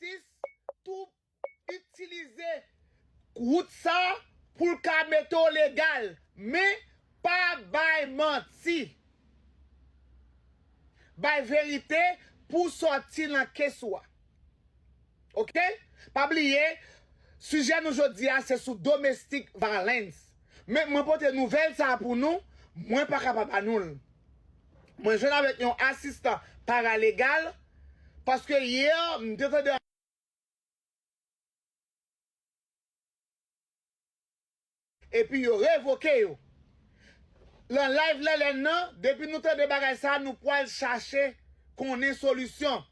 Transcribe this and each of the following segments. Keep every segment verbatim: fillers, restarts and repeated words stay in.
jistis, tou itilize wout sa pou l ka mete w legal. Men, pa bay manti. Bay verite pou w sòti nan kes ou a. Oke? Pa bliye, sijè nou jodi a se sou domestic violence. Men mwen pote nouvèl sa a pou nou, mwen pa ka pa ba nou l. Mwen jwenn avèk yon asistan paralegal, paske yè, m te tande epi yo revoke yo. Nan live Lèlèn nan, depi nou tande bagay sa, nou pwal chache konnen solisyon.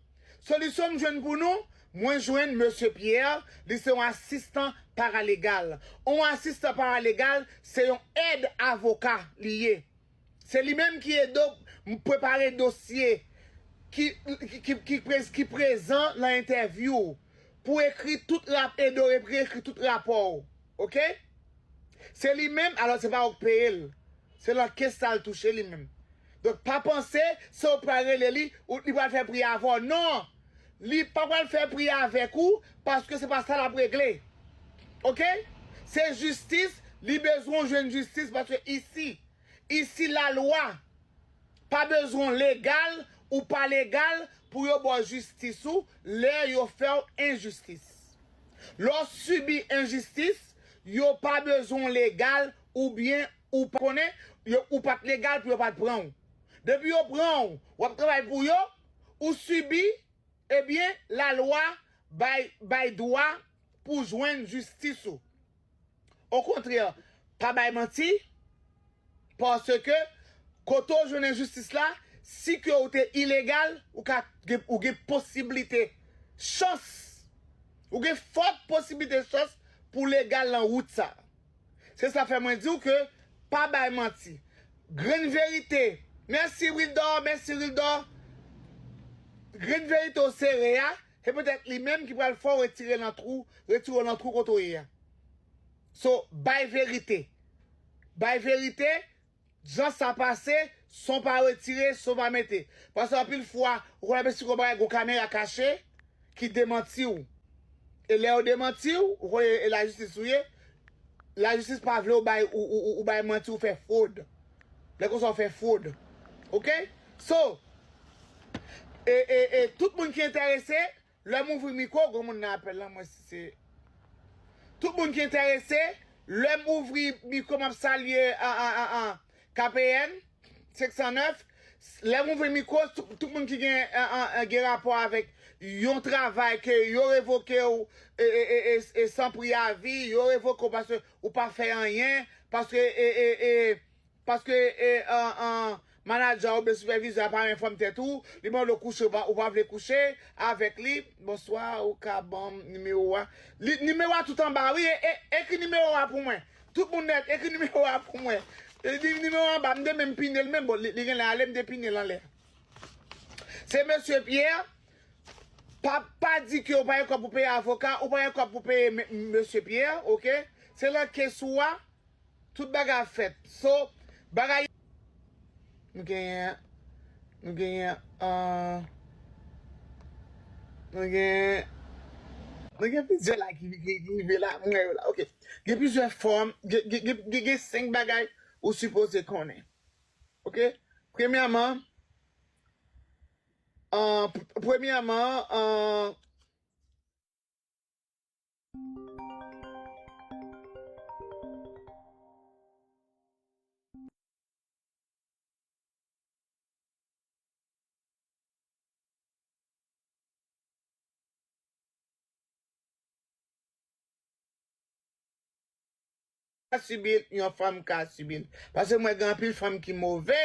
Solisyon m jwenn pou nou, mwen jwenn Mesye Pierre, li se yon asistan paralegal. Yon asistan paralegal, se yon èd avoka li ye. Se li menm ki ede w prepare dosye, ki, ki, ki, ki prez-, ki prezan nan entèvyou w, pou ekri tout rap-, ede w ekri, ekri tout rapò w. Oke? Se li menm, alò se pa ou k peye l. Se nan kes sa l touche li menm. Donk, pa panse, se ou pral rele li, ou, li pral fè pri avè w. Non! Li pa pral fè pri avèk ou, paske se pa sa l ap regle. Oke? Se jistis, li bezwen w jwenn jistis, paske isi, isi lalwa pa bezwen w legal ou pa legal pou yo ba w jistis ou lè yo fè w enjistis. Lè w sibi enjistis, yo pa bezwen w legal oubyen ou pa konnen, yo, ou pa t legal pou yo pa t pran w. Depi yo pran w, w ap travay pou yo, ou sibi, ebyen, lalwa bay, bay dwa pou jwenn jistis ou. Okontrè, pa bay manti, paske kote w jwenn enjistis la, si ke ou te ilegal, ou ka gen, ou gen posiblite, chans, ou gen fòt posiblite chans pou legal nan wout sa. Se sa fè mwen di w ke pa bay manti. Grenn verite. Mèsi Wildor, mèsi Wildor. Grenn verite w sere a, se petèt li menm ki pral fè w retire nan twou, retire w nan twou kote w ye a. So, bay verite. Bay verite, jan sa pase, son pa retire, son pa mete. Paske anpil fwa, ou konn ap esplike yon bagay, gon kamera kache, ki demanti w. E lè yo demanti w, ou konnen e lajistis ou ye, lajistis pa vle ou bay, ou, ou, ou, ou bay manti, ou fè fwod. Lè konsa ou fè fwod. Oke? So, e, e, e, tout moun ki enterese, lè m ouvri mikwo, gon moun nan apèl lan, mwen si se. Tout moun ki enterese, lè m ouvri mikwo, m ap salye, an, an, an, an, K P N, senk san nèf, lè m ouvri mikwo, tout, tout moun ki gen, an, an, an, gen rapò avèk yon travay ke yo revoke w, e, e, e, e, e san preyavi, yo revoke w paske ou pa fè anyen, paske, e, e, e, paske, e, an, an, manadjè a oubyen sipèvizè a pa renmen fòm tèt ou, li mande w kouche, ou pa, ou pa vle kouche avèk li. Bonswa, ou ka ban m nimewo a. Li, nimewo a tout anba, wi, e, e, ekri nimewo a pou mwen. Tout moun nèt, ekri nimewo a pou mwen. Li di nimewo anba, m te menm pine l menm, bon, li, li genlè ale, m te pine l anlè. Se Mesye Pierre, pa, pa di ke ou pa gen kòb pou peye avoka, ou pa gen kòb pou peye me-, Mesye Pierre, oke? Se nan kes ou a, tout bagay ap fèt. So, bagay. Nou genyen, nou genyen, ah, nou genyen, nou gen plizyè la ki, ki, ki rive la, mwen wè yo la, oke. Gen plizyè fòm, gen, gen, gen, gen, gen senk bagay ou sipoze konnen. Oke? Premyèman, ah, p-, premyèman, ah, ka sibi l, yon fanm ka sibi l. Paske mwen gen anpil fanm ki move.